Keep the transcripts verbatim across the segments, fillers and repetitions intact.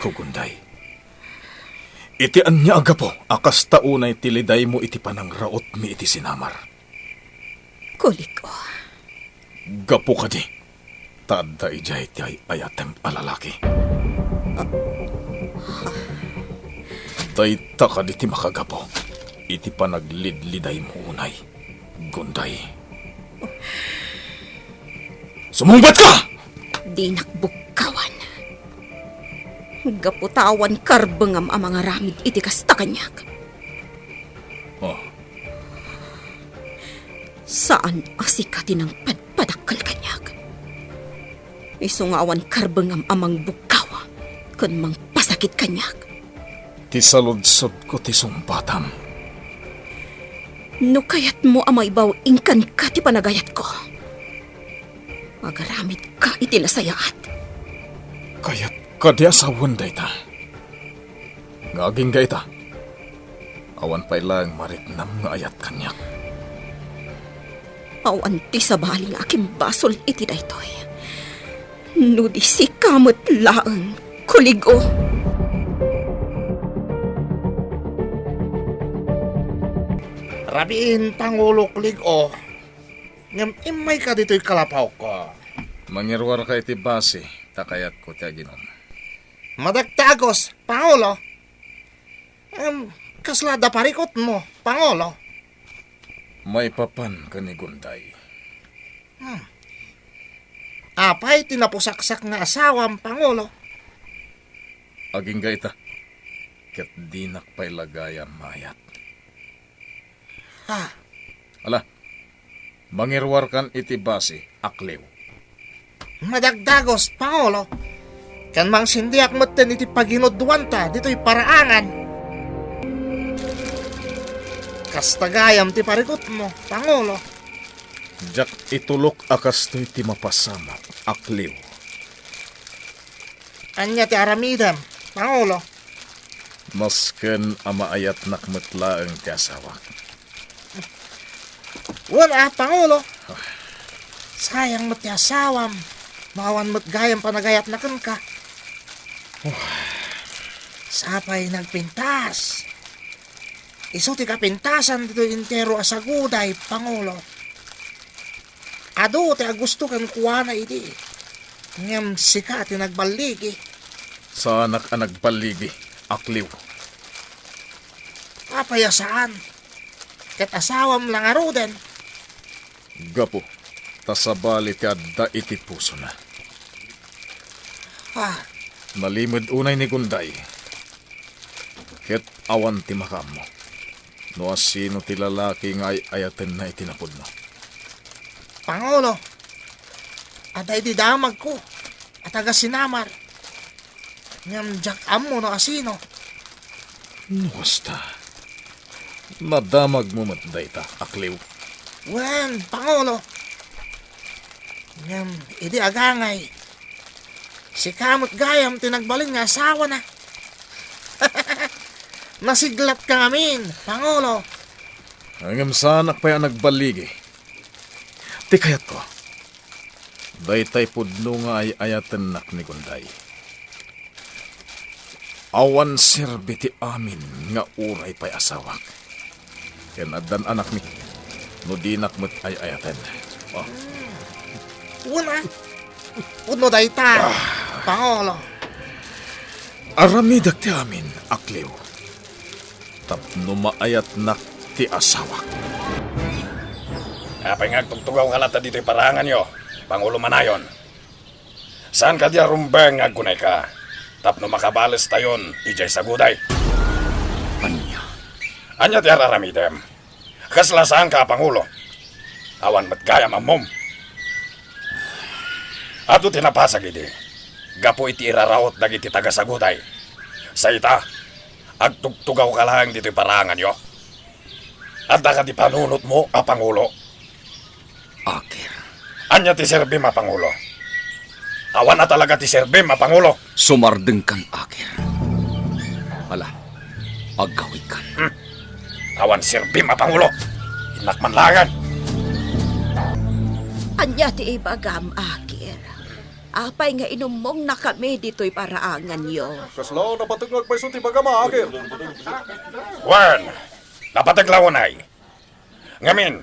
Kugunday. Iti ania a gapu a kasta unay ti lidaymo iti panangrautmi iti sinamar? Kulik-o. Gapu kadi ta adda idiay ti ay-ayatem a lalaki. Dayta kadi ti makagapu iti panaglidlidaymo unay, Gunday. Sumungbatka! Dinak bukkawan. Gapu ta awan karbengam a mangaramid iti kasta kaniak. Oh. Saan a sika ti nangpadpadakkel kaniak. Isu nga awan karbengam a mangbukkaw ken mangpasakit kaniak. Ti saludsodko ti sungbatam. No kayatmo a maibaw, inkanka ti panagayatko. Agaramidka iti nasayaat. Kayat kadi a sawen dayta? Nga agingga ita, awan pay laeng mariknam nga ayat kaniak. Awan ti sabali nga akimbasol iti daytoy. No di sika met laeng, Kulig-o. Rabiin, Pangulo Kulig-o, ngem immayka ditoy kalapawko. Mangiruarka iti basi, ta kayatko ti aginom. Madagdagos, Pangulo. Em, kasla da parikutmo, Pangulo? Maipapan ken ni Gunday. Hmm. Apay ti napusaksak nga asawam, Pangulo? Agingga ita, ket dinak pay la gayam maayat. Ha? Ala, mangiruarkan iti basi, Akliw. Madagdagos, Pangulo. Ken mangsindiak metten iti paginudduanta ditoy paraangan. Kasta gayam ti parikutmo, Pangulo. Diak itulok a kastoy ti mapasamak, Akliw. Ania ti aramidem, Pangulo? Masken a maayatnak met laeng ti asawak. Wen a, Pangulo. Sayang met ti asawam no awan met gayam panagayatna kenka. Sapay nagpintas. Isu ti kapintasan ditoy entero a saguday, Pangulo. Adu ti agusto kenkuana idi, ngem sika ti nagballigi. Saanak a nagballigi, Akliw. Apay a saan? Ket asawam la ngaruden. Gapu ta sabali ti adda iti pusona. Ah. Nalimed unay ni Gunday. Ket awan ti makaammo no asino ti lalaki nga ay-ayatenna iti napudno. Pangulo, adda idi damagko a taga Sinamar. Ngem diak ammo no asino. No kasta, nadamagmo met dayta, Akliw? Wen, Pangulo. Ngem idi agangay, sika met gayam ti nagbalin nga asawana. Nasiglatka ngamin, Pangulo. Ngem saanak pay a nagballigi. Ti kayatko, daytay pudno nga ay-ayatennak ni Gunday. Awan serbi ti amin nga uray pay asawak. Ken addan anakmi no dinak met ay-ayaten. Oh. Wen a. Pudno dayta, Pangulo. Aramidek ti amin, Akliw. Tapno maayatnak ti asawak. Apay nga agtugtugawka latta ditoy paraanganyo, Pangulo Manayon? Saan kadi a rumbeng nga agkunayka tapno makabalestayon idiay saguday? Ania? Ania ti ar-aramidem? Kasla saanka a pangulo? Awan met gayam ammom. Adu ti napasag idi gapu iti iraraot dagiti taga-saguday. Sa ita, agtugtugawka laeng ditoy paraanganyo. Adda kadi panunotmo a pangulo? Akir. Ania ti serbim a pangulo? Awan a talaga ti serbim a pangulo. Sumardengkan, Akir. Ala, aggawidkan. Hmm. Awan serbim a pangulo. Innak man laengen. Ania ti ibagam, Akir? Apay nga inummongna kami ditoy paraanganyo? Kasla, napateg nga agpayso ti bagam, Akir. Wen, napateg la unay. Ngamin,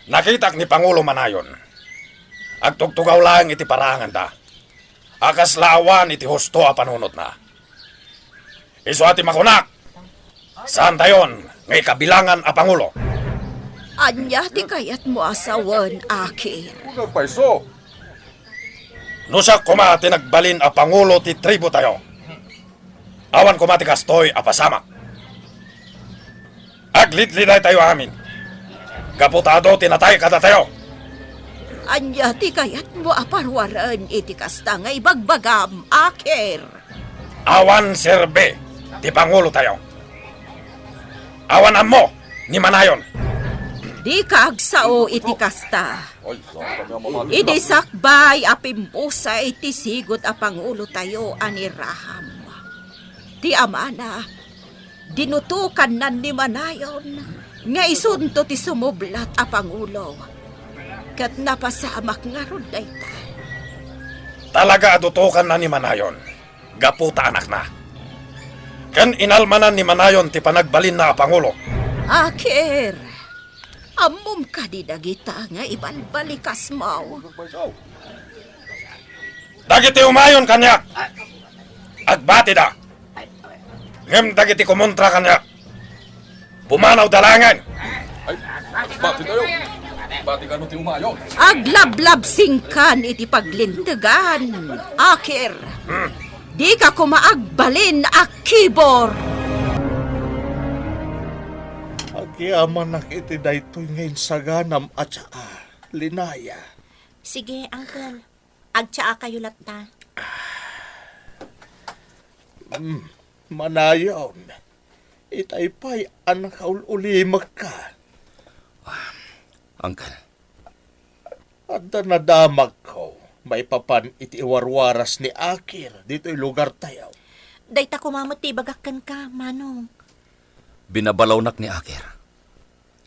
nakitak ni Pangulo Manayon. Agtugtugaw laeng iti paraanganda. A kasla awan iti husto a panunotna. Isu a ti makunak, saantayon nga ikabilangan a pangulo. Ania ti kayatmo a sawen, Akir? Agpayso. No siak koma ti nagbalin a pangulo ti tribu tayo, awan koma ti kastoy a pasamak. Aglidlidaytayo amin. Gapu ta adu ti natay kadatayo. Ania ti kayatmo a paruaren iti kasta nga ibagbagam, Akir? Awan serbi ti pangulo tayo. Awan ammo ni Manayon. Dika agsao iti kasta. Idi sakbay a pimbusay ti sigud a pangulo tayo a ni Raham, ti amana, dinutokannan ni Manayon nga isunto ti sumublat a pangulo. Ket napasamak ngarud dayta. Talaga a dutokanna ni Manayon gapu ta anakna. Ken inalmanan ni Manayon ti panagbalinna a pangulo. Akir, ammom kadi dagita nga ibalbalikasmo? Dagiti umayon kaniak, agbatida. Ngem dagiti kumontra kaniak, pumanawda laengen. Ay, bati tayo. Bati kano ti umayon. Aglablabsingkan iti paglintegan, Akir. Hmm. Dika koma agbalin a kibor. Agyamanak iti daytoy nga insaganam a tsaa, Linaya. Sige, Uncle. Agtsaakayo latta. Mm, Manayon, itay pay a nakaul-ulimekka. Uncle. Adda nadamagko maipapan iti iwarwaras ni Akir ditoy lugartayo. Dayta koma met ti ibagak kenka, Manong. Binabalawnak ni Akir.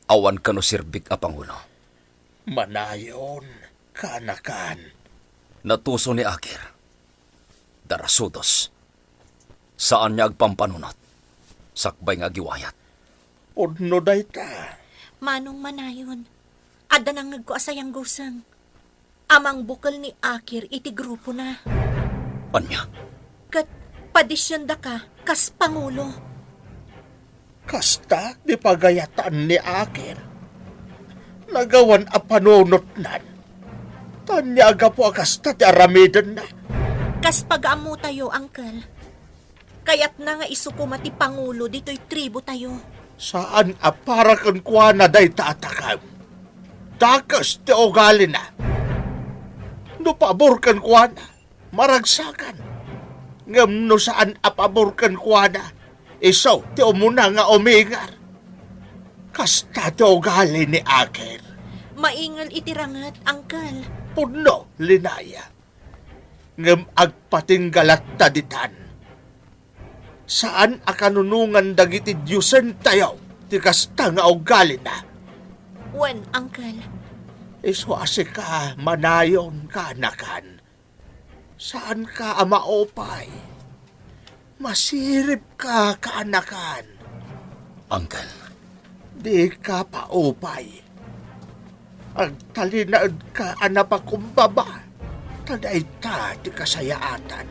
Awan kano serbik a pangulo. Manayon, kaanakan. Natuso ni Akir. Darasudos. Saan nga agpampanunot. Sakbay nga agiwayat. Pudno dayta. Manong Manayon, adda nangngegko a sayangguseng. Amang bukel ni Akir iti grupona. Ania? Ket padisiendaka kas pangulo. Kasta ti pagayatan ni Akir. Nagawan a panunotnan. Ania a gapu a kasta ti aramidenna? Kas pagaammotayo, Uncle. Kayatna nga isu koma ti pangulo ditoy tribu tayo. Saan a para kenkuana dayta a takem. Dakes ti ugalina. No pabor kenkuana, maragsakan. Ngem no saan a pabor kenkuana, isu ti umuna nga umingar. Kasta ti ugali ni Akir. Maingel iti ranget, Uncle. Pudno, Linaya. Ngem agpatingga latta ditan. Saan a kanunongan dagiti diosentayo ti kasta nga ugalina. Wen, Uncle. Isu a sika, Manayon, kaanakan. Saanka a maupay. Masiribka, kaanakan. Uncle. Dika paupay. Agtalinaedka a napakumbaba, ta dayta ti kasayaatan.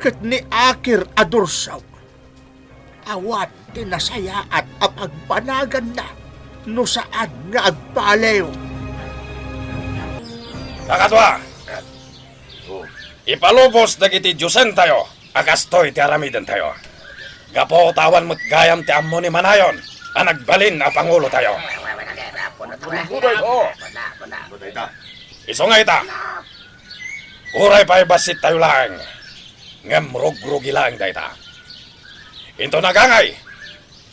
Ket ni Akir a dursok, awan ti nasayaat a pagbanaganna no saan nga agbaliw. Kakadua, ipalubos dagiti diosentayo a kastoy ti aramidentayo. Gapu ta awan met gayam ti ammo ni Manayon a nagbalin a pangulotayo. Isu nga ita, uray pay bassittayo laeng, ngem rugrugi laeng dayta. Inton agangay,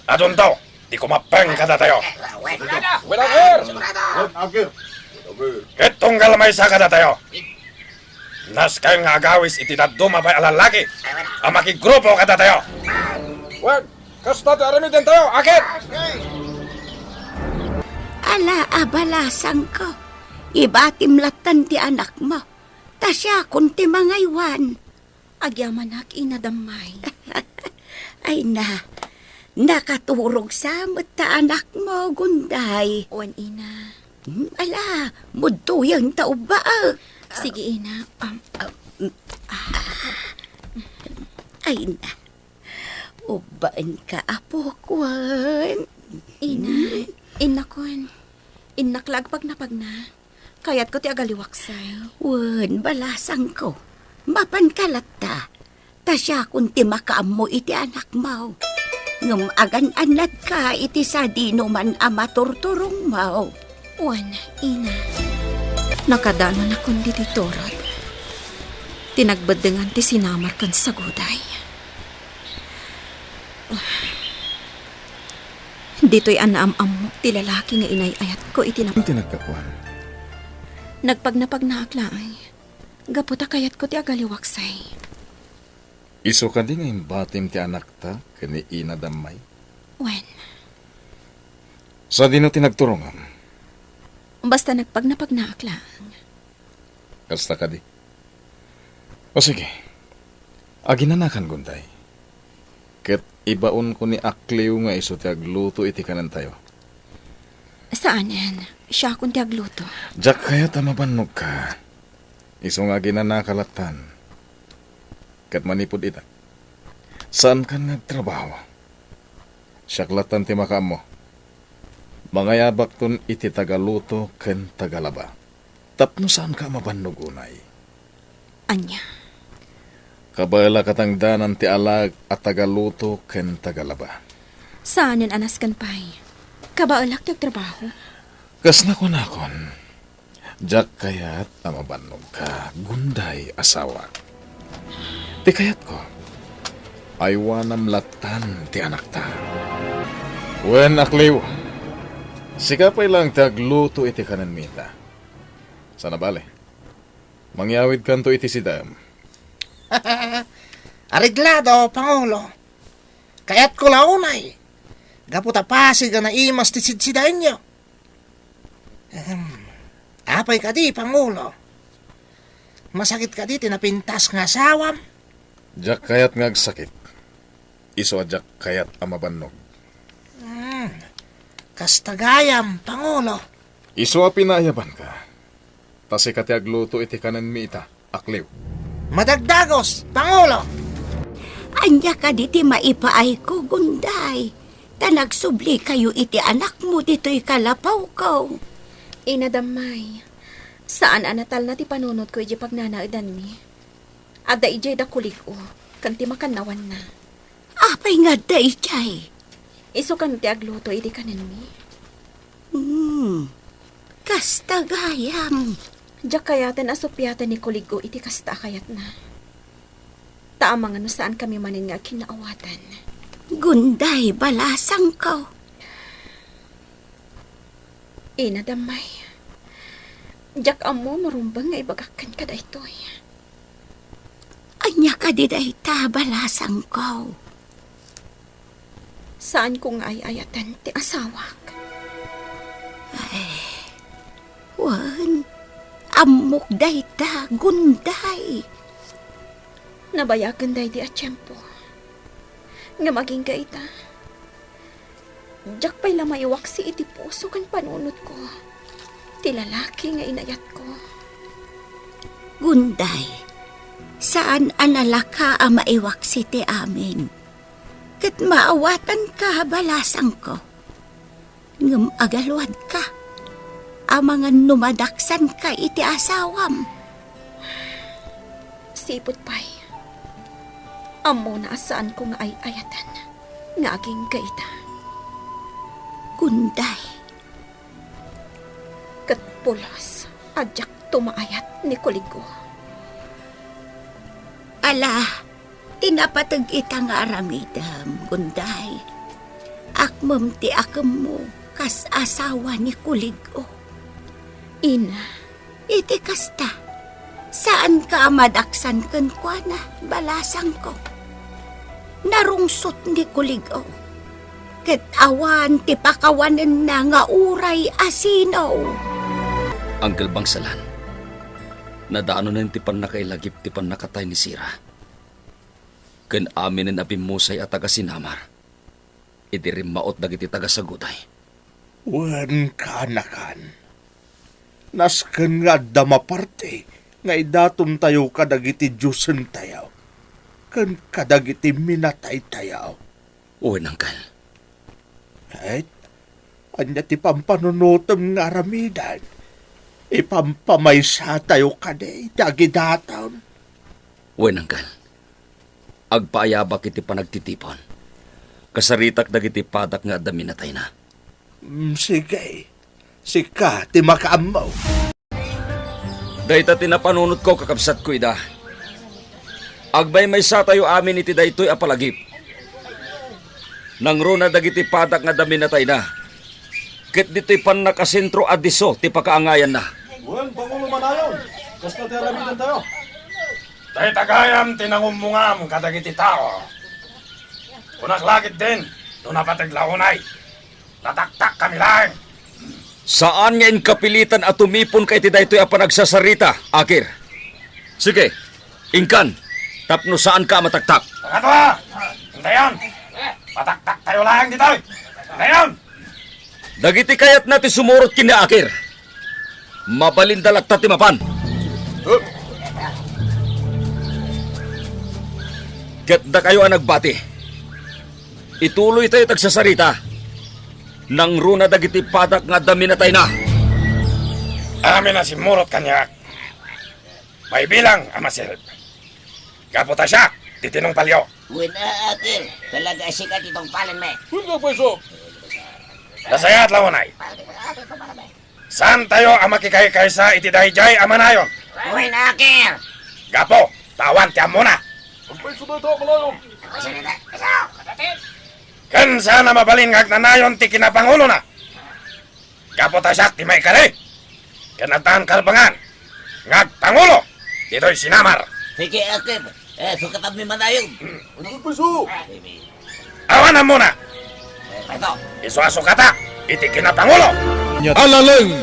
adunto ti kumappeng kadatayo. Wen, Akir! Ket tunggal maysa kadatayo, naskayon nga agawis iti dadduma pay a lallaki a makigrupo kadatayo. Wen, kasta ti aramidentayo, Akir! Ala a balasangko, Ibatim lattan ti anakmo, ta siakon ti mangaywan. Agyamanak, Ina Dammay. Ay na, nakaturog sa met ta anakmo, Gunday. Wen, Ina. Hmm, ala, mudtoyen ta ubbaek. Sige, Ina. Um, Ay na, ubbaenka, apok, wen. Ina, innakon. Innak la agpagnapagna. Kayatko ti agaliwaksay. Wen, balasangko. Mapanka latta. Ta siakon ti makaammo iti anakmo. Ngem agan-annadka iti sadinoman a maturturongmo. Wen, Ina. Nakadanonakon ditoy turod. Ti nagbeddengan ti sinamar ken saguday. Ditoy a naam-ammok ti lalaki nga inay-ayatko iti na- Ti naggapuan. Nagpagnapagnaak laeng. Gapu ta kayatko ti agaliwaksay. Isu kadi nga imbatim ti anakta ken ni Ina Dammay? Wen. Sadino ti nagturongam? Basta nagpagnapagnaak laeng. Kasta kadi. O sige, aginanakan, Gunday. Ket ibaonko ni Akliw nga isu ti agluto iti kanentayo. Saanen, siakon ti agluto. Diak kayat a mabannogka. Isu nga aginanaka lattan. Ket manipud ita, saankan nga agtrabaho. Siak lattan ti makaammo. Mangayabakton iti tagaluto ken tagalaba. Tapno saanka a mabannog unay. Ania? Kabaelak a tangdanan ti alaek a tagaluto ken tagalaba. Saanen a nasken pay. Kabaelak ti agtrabaho. Kas nakunakon, diak kayat a mabannogka, Gunday, asawak. Ti kayatko, aywanam lattan ti anakta. Wen, Akliw, sika pay laeng ti agluto iti kanenmi ita. Sana bale, mangyawidkanto iti sidaem. Areglado, Pangulo. Kayatko la unay. Gapu ta pasig a naimas ti sidsidaenyo. Ahem. Apay kadi, Pangulo? Masakit kadi ti napintas nga asawam? Diak kayat nga agsakit. Isu a diak kayat a mabannog. Hmm. Kasta gayam, Pangulo. Isu a pinaayabanka. Ta sika ti agluto iti kanenmi ita, Akliw. Madagdagos, Pangulo! Ania kadi ti maipaayko, Gunday? Ta nagsublikayo iti anakmo ditoy kalapawko. Ina Dammay, saan a natalna ti panunotko idiay pagnanaedanmi. Adda idiay da kulig-o, ken ti makannawanna. Apay nga adda idiay? Isu kano ti agluto idi kanenmi. Hmm, kasta gayam. Diak kayaten a suppiaten ni kulig-o iti kasta a kayatna. Ta amangan no saankami manen nga agkinnaawatan. Gunday, balasangko. Ina Dammay, diak ammo no rumbeng nga ibagak kenka daytoy. Ania kadi dayta, balasangko? Saanko nga ay-ayaten ti asawak. Ay, wen, ammok dayta, Gunday. Nabayagen daydi a tiempo. Ngem agingga ita, diak pay la maiwaksi iti puso ken panunotko ti lalaki nga inayatko. Gunday, saan a nalaka a maiwaksi ti amin. Ket maawatanka, balasangko. Ngem agaluadka, amangan no madaksanka iti asawam. Sipud pay, ammona a saanko nga ay-ayaten nga agingga ita. Gunday. Ket pulos a diak tumaayat ni kulig-o. Ala, ti napateg ita nga aramidem, Gunday. Akmem ti akemmo kas asawa ni kulig-o. Ina. Iti kasta, saanka a madaksan kenkuana, balasangko. Narungsot ni kulig-o, ket awan ti pakawanenna nga uray a sino. Angkel Bangsalan, nadanonen ti pannakailagip ti pannakatay ni Sira, ken aminen a bimmusay a taga-sinamar idi rimmaot dagiti taga-Saguday. Wen, kaanakan, nasken nga adda maparti nga idatontayo kadagiti diosentayo ken kadagiti minataytayo. Wen, angkel. Ket ania ti pampanunotem nga aramiden? Ipampamaysatayo kadi ti agidaton? Wen, angkel. Agpaayabak iti panagtitipon. Kasaritak dagiti padak nga adda minatayna. Mm, sige. Sika ti makaammo. Dayta ti napanunotko, kakabsatko, ida. Agmaymaysatayo amin iti daytoy a palagip. Nangruna dagiti padak nga adda minatayna, ket ditoy pannakasentro a disso ti pakaangayanna. Wen, Pangulo, manayon. Kasta ti aramidentayo. Dayta gayam ti nangummungam kadagiti tao. Kunak la ketdin, no napateg la unay, nataktakkami laeng. Saan nga inkapilitan a tumiponka iti daytoy a panagsasarita, Akir. Sige, inkan, tapno saanka a mataktak. Pangaduam, intayon. Mataktaktayo laeng ditoy. Intayon. Dagiti kayatna ti sumurot ken ni Akir, mabalinda latta ti mapan. Ket dakayo a nagbati, ituloytayo ti agsasarita. Nangruna dagiti padak nga adda minatayna. Amin a simmurot kaniak, maibilang a masilip. Gapu ta siak ti tinungpalyo. Wen, a, Akir, talaga sika ti tungpalenmi. Wen, Gagpayso. Nasayaat la unay. Saantayo a makikaykaysa iti daydiay a manayon. Wen, Akir. Gapu ta awan ti ammona. Gagpayso dayta a manayon. Ken saan a mabalin nga agnanayon ti kinapangulona. Gapu ta siak ti maikari, ken addan kalbangan nga agpangulo ditoy sinamar. Sige, Akir. Eh, sukatanmi manayon. Ano, Gagpayso? Awan ammona. Eh, pato. Isu a sukatak iti kinapangulo. Alaleng